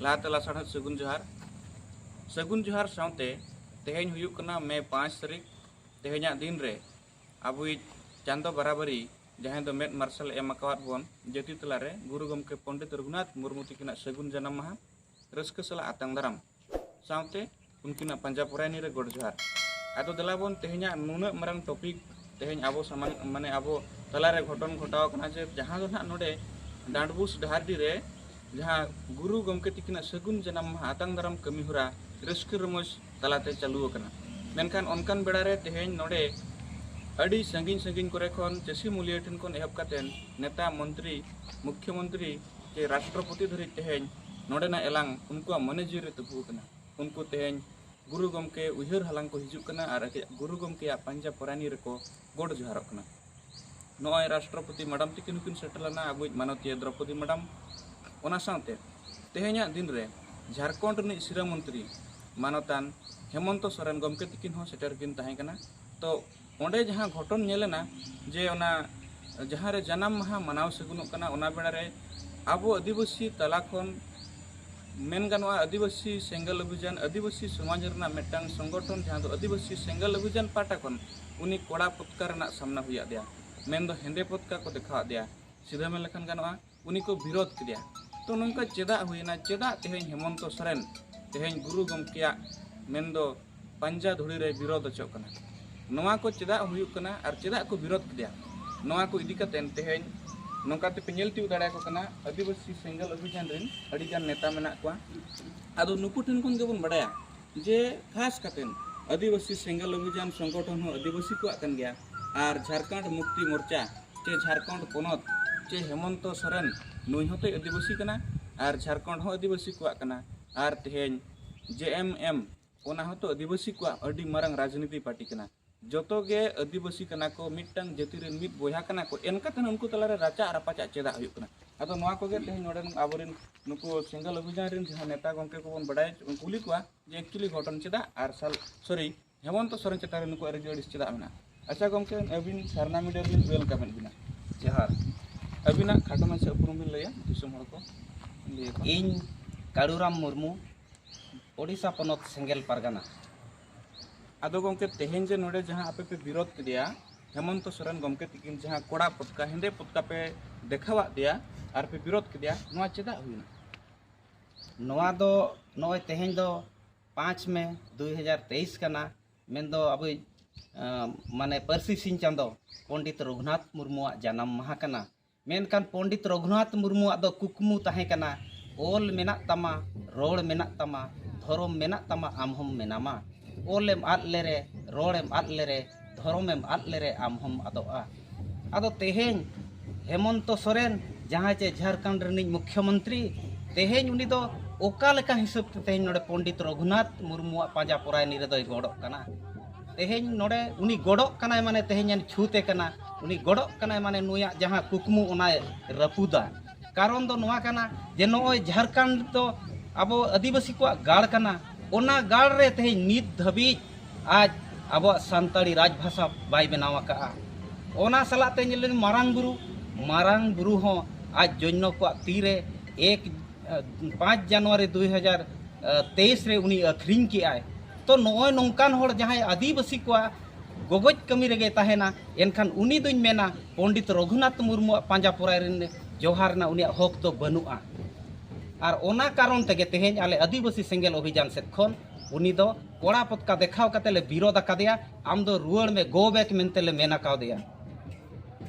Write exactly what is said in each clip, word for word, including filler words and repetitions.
ᱞᱟᱦᱟᱛᱮ ᱞᱟᱥᱟᱲᱦᱮᱫ ᱥᱟᱹᱜᱩᱱ ᱡᱚᱦᱟᱨ᱾ ᱥᱟᱹᱜᱩᱱ ᱡᱚᱦᱟᱨ ᱥᱟᱶᱛᱮ ᱛᱮᱦᱮᱧ ᱦᱩᱭᱩᱜ ᱠᱟᱱᱟ ᱢᱮ ᱯᱟᱸᱪ ᱛᱟᱹᱨᱤᱠᱷ᱾ ᱛᱮᱦᱮᱧᱟᱜ ᱫᱤᱱ ᱨᱮ ᱟᱵᱚᱭᱤᱡ ᱪᱟᱸᱫᱚ ᱵᱟᱨᱟᱵᱟᱨᱤ, ᱡᱟᱦᱟᱸᱭ ᱫᱚ ᱢᱮᱫ ᱢᱟᱨᱥᱟᱞ ᱮ ᱮᱢ ᱟᱠᱟᱣᱟᱫ ᱵᱚᱱ ᱡᱟᱹᱛᱤ ᱛᱟᱞᱟᱨᱮ, ᱜᱩᱨᱩ ᱜᱚᱢᱠᱮ ᱯᱚᱱᱰᱤᱛ ᱨᱚᱜᱷᱩᱱᱟᱛᱷ ᱢᱩᱨᱢᱩ ᱛᱤᱠᱤᱱᱟᱜ ᱥᱟᱹᱜᱩᱱ ᱡᱟᱱᱟᱢ ᱢᱟᱦᱟ ᱨᱟᱹᱥᱠᱟᱹ ᱥᱟᱞᱟᱜ ᱟᱛᱟᱝ ᱫᱟᱨᱟᱢ ᱥᱟᱶᱛᱮ ᱩᱱᱠᱤᱱᱟᱜ ᱯᱟᱸᱡᱟ ᱯᱚᱨᱟᱭᱱᱤ ᱨᱮ ᱜᱚᱰ ᱡᱚᱦᱟᱨ᱾ ᱟᱫᱚ ᱫᱮᱞᱟ ᱵᱚᱱ ᱛᱮᱦᱮᱧᱟᱜ ᱱᱩᱱᱟᱹᱜ ᱢᱟᱨᱟᱝ ᱴᱚᱯᱤᱠ, ᱛᱮᱦᱮᱧ ᱟᱵᱚ ᱥᱟᱢᱟᱝ, ᱢᱟᱱᱮ ᱟᱵᱚ ᱛᱟᱞᱟᱨᱮ ᱜᱷᱚᱴᱚᱱ ᱜᱷᱚᱴᱟᱣ ᱟᱠᱟᱱᱟ ᱡᱮ ᱡᱟᱦᱟᱸ ᱫᱚ ᱱᱟᱦᱟᱜ ᱱᱚᱰᱮ ᱰᱟᱸᱰᱵᱩᱥ ᱰᱟᱦᱟᱨᱰᱤ ᱨᱮ ᱡᱟᱦᱟᱸ ᱜᱩᱨᱩ ᱜᱚᱢᱠᱮ ᱛᱤᱠᱤᱱᱟᱜ ᱥᱟᱹᱜᱩᱱ ᱡᱟᱱᱟᱢ ᱢᱟᱦᱟ ᱟᱛᱟᱝ ᱫᱟᱨᱟᱢ ᱠᱟᱹᱢᱤ ᱦᱚᱨᱟ ᱨᱟᱹᱥᱠᱟᱹ ᱨᱚᱢᱚᱡᱽ ᱛᱟᱞᱟᱛᱮ ᱪᱟᱹᱞᱩ ᱟᱠᱟᱱᱟ᱾ ᱢᱮᱱᱠᱷᱟᱱ ᱚᱱᱠᱟᱱ ᱵᱮᱲᱟ ᱨᱮ ᱛᱮᱦᱮᱧ ᱱᱚᱰᱮ ᱟᱹᱰᱤ ᱥᱟᱺᱜᱤᱧ ᱥᱟᱺᱜᱤᱧ ᱠᱚᱨᱮ ᱠᱷᱚᱱ, ᱪᱟᱹᱥᱤ ᱢᱩᱞᱤᱭᱟᱹ ᱴᱷᱮᱱ ᱠᱷᱚᱱ ᱮᱦᱚᱵ ᱠᱟᱛᱮ ᱱᱮᱛᱟ, ᱢᱚᱱᱛᱨᱤ, ᱢᱩᱠᱷᱭᱚᱢᱚᱱᱛᱨᱤ ᱪᱮ ᱨᱟᱥᱴᱨᱚᱯᱚᱛᱤ ᱫᱷᱟᱹᱨᱤᱡ ᱛᱮᱦᱮᱧ ᱱᱚᱰᱮᱱᱟᱜ ᱮᱞᱟᱝ ᱩᱱᱠᱩᱣᱟᱜ ᱢᱚᱱᱮ ᱡᱤᱣᱤ ᱨᱮ ᱛᱩᱯᱩ ᱟᱠᱟᱱᱟ᱾ ᱩᱱᱠᱩ ᱛᱮᱦᱮᱧ ᱜᱩᱨᱩ ᱜᱚᱢᱠᱮ ᱩᱭᱦᱟᱹᱨ ᱦᱟᱞᱟᱝ ᱠᱚ ᱦᱤᱡᱩᱜ ᱠᱟᱱᱟ ᱟᱨ ᱟᱡᱟᱜ ᱜᱩᱨᱩ ᱜᱚᱢᱠᱮᱭᱟᱜ ᱯᱟᱸᱡᱟ ᱯᱚᱨᱟᱭᱱᱤ ᱨᱮᱠᱚ ᱜᱚᱰ ᱡᱚᱦᱟᱨᱚᱜ ᱠᱟᱱᱟ᱾ ᱱᱚᱜᱼᱚᱭ ᱨᱟᱥᱴᱨᱚᱯᱚᱛᱤ ᱢᱟᱰᱟᱢ ᱛᱤᱠᱤᱱ ᱦᱚᱸᱠᱤᱱ ᱥᱮᱴᱮᱨ ᱞᱮᱱᱟ, ᱟᱵᱚᱭᱤᱡ ᱢᱟᱱᱚᱛᱤᱭᱟᱹ ᱫᱨᱚᱯᱚᱫᱤ ᱢᱟᱰᱟᱢ᱾ ᱚᱱᱟ ᱥᱟᱶᱛᱮ ᱛᱮᱦᱮᱧᱟᱜ ᱫᱤᱱ ᱨᱮ ᱡᱷᱟᱲᱠᱷᱚᱸᱰ ᱨᱤᱱᱤᱡ ᱥᱤᱨᱟᱹ ᱢᱚᱱᱛᱨᱤ ᱢᱟᱱᱚᱛᱟᱱ ᱦᱮᱢᱚᱱᱛᱚ ᱥᱚᱨᱮᱱ ᱜᱚᱢᱠᱮ ᱛᱤᱠᱤᱱ ᱦᱚᱸ ᱥᱮᱴᱮᱨ ᱠᱤᱱ ᱛᱟᱦᱮᱸ ᱠᱟᱱᱟ᱾ ᱛᱚ ᱚᱸᱰᱮ ᱡᱟᱦᱟᱸ ᱜᱷᱚᱴᱚᱱ ᱧᱮᱞ ᱮᱱᱟ, ᱡᱮ ᱚᱱᱟ ᱡᱟᱦᱟᱸ ᱨᱮ ᱡᱟᱱᱟᱢ ᱢᱟᱦᱟ ᱢᱟᱱᱟᱣ ᱥᱟᱹᱜᱩᱱᱚᱜ ᱠᱟᱱᱟ, ᱚᱱᱟ ᱵᱮᱲᱟ ᱨᱮ ᱟᱵᱚ ᱟᱹᱫᱤᱵᱟᱹᱥᱤ ᱛᱟᱞᱟ ᱠᱷᱚᱱ ᱢᱮᱱ ᱜᱟᱱᱚᱜᱼᱟ, ᱟᱹᱫᱤᱵᱟᱹᱥᱤ ᱥᱮᱸᱜᱮᱞ ᱚᱵᱷᱤᱡᱟᱱ, ᱟᱹᱫᱤᱵᱟᱹᱥᱤ ᱥᱚᱢᱟᱡᱽ ᱨᱮᱱᱟᱜ ᱢᱤᱫᱴᱟᱝ ᱥᱚᱝᱜᱚᱴᱷᱚᱱ, ᱡᱟᱦᱟᱸ ᱫᱚ ᱟᱹᱫᱤᱵᱟᱹᱥᱤ ᱥᱮᱸᱜᱮᱞ ᱚᱵᱷᱤᱡᱟᱱ ᱯᱟᱦᱴᱟ ᱠᱷᱚᱱ, ᱩᱱᱤ ᱠᱚᱲᱟ ᱯᱚᱛᱠᱟ ᱨᱮᱱᱟᱜ ᱥᱟᱢᱱᱟ ᱦᱩᱭᱟᱫ ᱫᱮᱭᱟ, ᱢᱮᱱᱫᱚ ᱦᱮᱸᱫᱮ ᱯᱚᱛᱠᱟ ᱠᱚ ᱫᱮᱠᱷᱟᱣᱟᱫ ᱫᱮᱭᱟ᱾ ᱥᱤᱫᱷᱟᱹ ᱢᱮᱱ ᱞᱮᱠᱷᱟᱱ ᱜᱟᱱᱚᱜᱼᱟ, ᱩᱱᱤ ᱠᱚ ᱵᱤᱨᱳᱫ ᱠᱮᱫᱮᱭᱟ᱾ ᱛᱚ ᱱᱚᱝᱠᱟ ᱪᱮᱫᱟᱜ ᱦᱩᱭᱮᱱᱟ? ᱪᱮᱫᱟᱜ ᱛᱮᱦᱮᱧ ᱦᱮᱢᱚᱱᱛᱚ ᱥᱚᱨᱮᱱ ᱛᱮᱦᱮᱧ ᱜᱩᱨᱩ ᱜᱚᱢᱠᱮᱭᱟᱜ ᱢᱮᱱᱫᱚ ᱯᱟᱸᱡᱟ ᱫᱷᱩᱲᱤ ᱨᱮ ᱵᱤᱨᱳᱫ ᱦᱚᱪᱚᱜ ᱠᱟᱱᱟ? ᱱᱚᱣᱟ ᱠᱚ ᱪᱮᱫᱟᱜ ᱦᱩᱭᱩᱜ ᱠᱟᱱᱟ ᱟᱨ ᱪᱮᱫᱟᱜ ᱠᱚ ᱵᱤᱨᱳᱫ ᱠᱮᱫᱮᱭᱟ? ᱱᱚᱣᱟ ᱠᱚ ᱤᱫᱤ ᱠᱟᱛᱮ ᱛᱮᱦᱮᱧ ᱱᱚᱝᱠᱟ ᱛᱮᱯᱮ ᱧᱮᱞ ᱛᱤᱭᱳᱜ ᱫᱟᱲᱮᱭᱟᱠᱚ ᱠᱟᱱᱟ, ᱟᱹᱫᱤᱵᱟᱹᱥᱤ ᱥᱮᱸᱜᱮᱞ ᱚᱵᱷᱤᱡᱟᱱ ᱨᱮᱱ ᱟᱹᱰᱤᱜᱟᱱ ᱱᱮᱛᱟ ᱢᱮᱱᱟᱜ ᱠᱚᱣᱟ᱾ ᱟᱫᱚ ᱱᱩᱠᱩ ᱴᱷᱮᱱ ᱠᱷᱚᱱ ᱜᱮᱵᱚᱱ ᱵᱟᱰᱟᱭᱟ ᱡᱮ ᱠᱷᱟᱥ ᱠᱟᱛᱮ ᱟᱹᱫᱤᱵᱟᱹᱥᱤ ᱥᱮᱸᱜᱮᱞ ᱚᱵᱷᱤᱡᱟᱱ ᱥᱚᱝᱜᱚᱴᱷᱚᱱ ᱦᱚᱸ ᱟᱹᱫᱤᱵᱟᱹᱥᱤ ᱠᱚᱣᱟᱜ ᱠᱟᱱ ᱜᱮᱭᱟ, ᱟᱨ ᱡᱷᱟᱲᱠᱷᱚᱸᱰ ᱢᱩᱠᱛᱤ ᱢᱳᱨᱪᱟ ᱪᱮ ᱡᱷᱟᱲᱠᱷᱚᱸᱰ ᱯᱚᱱᱚᱛ ᱪᱮ ᱦᱮᱢᱚᱱᱛᱚ ᱥᱚᱨᱮᱱ, ᱱᱩᱭ ᱦᱚᱸᱛᱚᱭ ᱟᱹᱫᱤᱵᱟᱹᱥᱤ ᱠᱟᱱᱟ ᱟᱨ ᱡᱷᱟᱲᱠᱷᱚᱸᱰ ᱦᱚᱸ ᱟᱹᱫᱤᱵᱟᱹᱥᱤ ᱠᱚᱣᱟᱜ ᱠᱟᱱᱟ, ᱟᱨ ᱛᱮᱦᱮᱧ ᱡᱮ ᱮᱢ ᱮᱢ, ᱚᱱᱟ ᱦᱚᱸᱛᱚ ᱟᱹᱫᱤᱵᱟᱹᱥᱤ ᱠᱚᱣᱟᱜ ᱟᱹᱰᱤ ᱢᱟᱨᱟᱝ ᱨᱟᱡᱽᱱᱤᱛᱤ ᱯᱟᱨᱴᱤ ᱠᱟᱱᱟ᱾ ᱡᱚᱛᱚ ᱜᱮ ᱟᱹᱫᱤᱵᱟᱹᱥᱤ ᱠᱟᱱᱟ ᱠᱚ, ᱢᱤᱫᱴᱟᱝ ᱡᱟᱹᱛᱤ ᱨᱮᱱ ᱢᱤᱫ ᱵᱚᱭᱦᱟ ᱠᱟᱱᱟ ᱠᱚ, ᱮᱱᱠᱟᱛᱮ ᱩᱱᱠᱩ ᱛᱟᱞᱟᱨᱮ ᱨᱟᱪᱟᱜ ᱨᱟᱯᱟᱪᱟᱜ ᱪᱮᱫᱟᱜ ᱦᱩᱭᱩᱜ ᱠᱟᱱᱟ? ᱟᱫᱚ ᱱᱚᱣᱟ ᱠᱚᱜᱮ ᱛᱮᱦᱮᱧ ᱱᱚᱰᱮᱱ ᱟᱵᱚᱨᱮᱱ ᱱᱩᱠᱩ ᱥᱮᱸᱜᱮᱞ ᱚᱵᱷᱤᱡᱟᱱ ᱨᱮᱱ ᱡᱟᱦᱟᱸ ᱱᱮᱛᱟ ᱜᱚᱢᱠᱮ ᱠᱚᱵᱚᱱ ᱵᱟᱰᱟᱭ ᱠᱩᱞᱤ ᱠᱚᱣᱟ ᱡᱮ actually ᱜᱷᱚᱴᱚᱱ ᱪᱮᱫᱟᱜ, ᱟᱨ ᱥᱟᱞ, ᱥᱚᱨᱤ, ᱦᱮᱢᱚᱱᱛᱚ ᱥᱚᱨᱮᱱ ᱪᱮᱛᱟᱱ ᱨᱮ ᱱᱩᱠᱩᱣᱟᱜ ᱨᱟᱹᱜᱤ ᱟᱹᱲᱤᱥ ᱪᱮᱫᱟᱜ ᱢᱮᱱᱟᱜᱼᱟ? ᱟᱪᱪᱷᱟ ᱜᱚᱢᱠᱮ, ᱟᱹᱵᱤᱱ ᱥᱟᱨᱱᱟ ᱢᱤᱰᱤᱭᱟ ᱨᱮᱞᱤᱧ welcome ᱮᱫ ᱵᱤᱱᱟ᱾ ᱡᱚᱦᱟᱨ᱾ ᱟᱹᱵᱤᱱᱟᱜ ᱠᱷᱟᱴᱚ ᱢᱟᱪᱷᱟ ᱩᱯᱨᱩᱢ ᱵᱤᱱ ᱞᱟᱹᱭᱟ ᱫᱤᱥᱚᱢ ᱦᱚᱲ ᱠᱚ? ᱞᱟᱹᱭ ᱟᱠᱚ᱾ ᱤᱧ ᱠᱟᱲᱩᱨᱟᱢ ᱢᱩᱨᱢᱩ, ᱳᱰᱤᱥᱟ ᱯᱚᱱᱚᱛ ᱥᱮᱸᱜᱮᱞ ᱯᱟᱨᱜᱟᱱᱟ᱾ ᱟᱫᱚ ᱜᱚᱢᱠᱮ, ᱛᱮᱦᱮᱧ ᱡᱮ ᱱᱚᱰᱮ ᱡᱟᱦᱟᱸ ᱟᱯᱮ ᱯᱮ ᱵᱤᱨᱳᱫ ᱠᱮᱫᱮᱭᱟ, ᱦᱮᱢᱚᱱᱛᱚ ᱥᱚᱨᱮᱱ ᱜᱚᱢᱠᱮ ᱛᱤᱠᱤᱱ ᱡᱟᱦᱟᱸ ᱠᱚᱲᱟ ᱯᱚᱛᱠᱟ, ᱦᱮᱸᱫᱮ ᱯᱚᱛᱠᱟ ᱯᱮ ᱫᱮᱠᱷᱟᱣᱟᱫ ᱫᱮᱭᱟ ᱟᱨ ᱯᱮ ᱵᱤᱨᱳᱫ ᱠᱮᱫᱮᱭᱟ, ᱱᱚᱣᱟ ᱪᱮᱫᱟᱜ ᱦᱩᱭᱱᱟ? ᱱᱚᱣᱟ ᱫᱚ ᱱᱚᱜᱼᱚᱭ ᱛᱮᱦᱮᱧ ᱫᱚ ᱯᱟᱸᱪ ᱢᱮ ᱫᱩ ᱦᱟᱡᱟᱨ ᱛᱮᱭᱤᱥ ᱠᱟᱱᱟ, ᱢᱮᱱᱫᱚ ᱟᱵᱚᱭᱤᱡ, ᱟᱸ, ᱢᱟᱱᱮ ᱯᱟᱹᱨᱥᱤ ᱥᱤᱧ ᱪᱟᱸᱫᱚ ᱯᱚᱱᱰᱤᱛ ᱨᱚᱜᱷᱩᱱᱟᱛᱷ ᱢᱩᱨᱢᱩᱣᱟᱜ ᱡᱟᱱᱟᱢ ᱢᱟᱦᱟ ᱠᱟᱱᱟ᱾ ᱢᱮᱱᱠᱷᱟᱱ ᱯᱚᱱᱰᱤᱛ ᱨᱚᱜᱷᱩᱱᱟᱛᱷ ᱢᱩᱨᱢᱩᱣᱟᱜ ᱫᱚ ᱠᱩᱠᱢᱩ ᱛᱟᱦᱮᱸ ᱠᱟᱱᱟ, ᱚᱞ ᱢᱮᱱᱟᱜ ᱛᱟᱢᱟ, ᱨᱚᱲ ᱢᱮᱱᱟᱜ ᱛᱟᱢᱟ, ᱫᱷᱚᱨᱚᱢ ᱢᱮᱱᱟᱜ ᱛᱟᱢᱟ, ᱟᱢ ᱦᱚᱸᱢ ᱢᱮᱱᱟᱢᱟ᱾ ᱚᱞᱮᱢ ᱟᱫ ᱞᱮᱨᱮ, ᱨᱚᱲᱮᱢ ᱟᱫ ᱞᱮᱨᱮ, ᱫᱷᱚᱨᱚᱢᱮᱢ ᱟᱫ ᱞᱮᱨᱮ, ᱟᱢ ᱦᱚᱸᱢ ᱟᱫᱚᱜᱼᱟ᱾ ᱟᱫᱚ ᱛᱮᱦᱮᱧ ᱦᱮᱢᱚᱱᱛᱚ ᱥᱚᱨᱮᱱ, ᱡᱟᱦᱟᱸᱭ ᱪᱮ ᱡᱷᱟᱲᱠᱷᱚᱸᱰ ᱨᱤᱱᱤᱡ ᱢᱩᱠᱷᱭᱚᱢᱚᱱᱛᱨᱤ, ᱛᱮᱦᱮᱧ ᱩᱱᱤ ᱫᱚ ᱚᱠᱟ ᱞᱮᱠᱟ ᱦᱤᱥᱟᱹᱵ ᱛᱮ ᱛᱮᱦᱮᱧ ᱱᱚᱰᱮ ᱯᱚᱱᱰᱤᱛ ᱨᱚᱜᱷᱩᱱᱟᱛᱷ ᱢᱩᱨᱢᱩᱣᱟᱜ ᱯᱟᱸᱡᱟ ᱯᱚᱨᱟᱭᱱᱤ ᱨᱮᱫᱚᱭ ᱜᱚᱰᱚᱜ ᱠᱟᱱᱟ? ᱛᱮᱦᱮᱧ ᱱᱚᱰᱮ ᱩᱱᱤ ᱜᱚᱰᱚᱜ ᱠᱟᱱᱟᱭ, ᱢᱟᱱᱮ ᱛᱮᱦᱮᱧ ᱮᱱ ᱪᱷᱩᱛ ᱮ ᱠᱟᱱᱟ, ᱩᱱᱤ ᱜᱚᱰᱚᱜ ᱠᱟᱱᱟᱭ, ᱢᱟᱱᱮ ᱱᱩᱭᱟᱜ ᱡᱟᱦᱟᱸ ᱠᱩᱠᱢᱩ ᱚᱱᱟᱭ ᱨᱟᱹᱯᱩᱫᱟ᱾ ᱠᱟᱨᱚᱱ ᱫᱚ ᱱᱚᱣᱟ ᱠᱟᱱᱟ ᱡᱮ ᱱᱚᱜᱼᱚᱭ ᱡᱷᱟᱲᱠᱷᱚᱸᱰ ᱫᱚ ᱟᱵᱚ ᱟᱹᱫᱤᱵᱟᱹᱥᱤ ᱠᱚᱣᱟᱜ ᱜᱟᱲ ᱠᱟᱱᱟ, ᱚᱱᱟ ᱜᱟᱲ ᱨᱮ ᱛᱮᱦᱮᱧ ᱱᱤᱛ ᱫᱷᱟᱹᱵᱤᱡ ᱟᱡ ᱟᱵᱚᱣᱟᱜ ᱥᱟᱱᱛᱟᱲᱤ ᱨᱟᱡᱽ ᱵᱷᱟᱥᱟ ᱵᱟᱭ ᱵᱮᱱᱟᱣ ᱟᱠᱟᱫᱼᱟ᱾ ᱚᱱᱟ ᱥᱟᱞᱟᱜ ᱛᱮ ᱧᱮᱞ ᱞᱮᱱ ᱢᱟᱨᱟᱝ ᱵᱩᱨᱩ, ᱢᱟᱨᱟᱝ ᱵᱩᱨᱩ ᱦᱚᱸ ᱟᱡ ᱡᱚᱱᱚ ᱠᱚᱣᱟᱜ ᱛᱤᱨᱮ ᱮᱠ, ᱯᱟᱸᱪ ᱡᱟᱱᱩᱣᱟᱨᱤ ᱫᱩᱭ ᱦᱟᱡᱟᱨ ᱛᱮᱭᱤᱥ ᱨᱮ ᱩᱱᱤ ᱟᱹᱠᱷᱨᱤᱧ ᱠᱮᱜᱼᱟᱭ᱾ ᱛᱚ ᱱᱚᱜᱼᱚᱭ ᱱᱚᱝᱠᱟᱱ ᱦᱚᱲ ᱡᱟᱦᱟᱸᱭ ᱟᱹᱫᱤᱵᱟᱹᱥᱤ ᱠᱚᱣᱟᱜ ᱜᱚᱜᱚᱡ ᱠᱟᱹᱢᱤ ᱨᱮᱜᱮ ᱛᱟᱦᱮᱱᱟ, ᱮᱱᱠᱷᱟᱱ ᱩᱱᱤ ᱫᱚᱧ ᱢᱮᱱᱟ ᱯᱚᱱᱰᱤᱛ ᱨᱚᱜᱷᱩᱱᱟᱛᱷ ᱢᱩᱨᱢᱩᱣᱟᱜ ᱯᱟᱸᱡᱟ ᱯᱚᱨᱟᱭ ᱨᱮᱱ ᱡᱚᱦᱟᱨ ᱨᱮᱱᱟᱜ ᱩᱱᱤᱭᱟᱜ ᱦᱚᱠ ᱫᱚ ᱵᱟᱹᱱᱩᱜᱼᱟ᱾ ᱟᱨ ᱚᱱᱟ ᱠᱟᱨᱚᱱ ᱛᱮᱜᱮ ᱛᱮᱦᱮᱧ ᱟᱞᱮ ᱟᱹᱫᱤᱵᱟᱹᱥᱤ ᱥᱮᱸᱜᱮᱞ ᱚᱵᱷᱤᱡᱟᱱ ᱥᱮᱫ ᱠᱷᱚᱱ ᱩᱱᱤ ᱫᱚ ᱠᱚᱲᱟ ᱯᱚᱛᱠᱟ ᱫᱮᱠᱷᱟᱣ ᱠᱟᱛᱮ ᱞᱮ ᱵᱤᱨᱳᱫ ᱟᱠᱟᱫᱮᱭᱟ, "ᱟᱢ ᱫᱚ ᱨᱩᱣᱟᱹᱲ ᱢᱮ, go back" ᱢᱮᱱᱛᱮ ᱞᱮ ᱢᱮᱱ ᱟᱠᱟᱣᱫᱮᱭᱟ᱾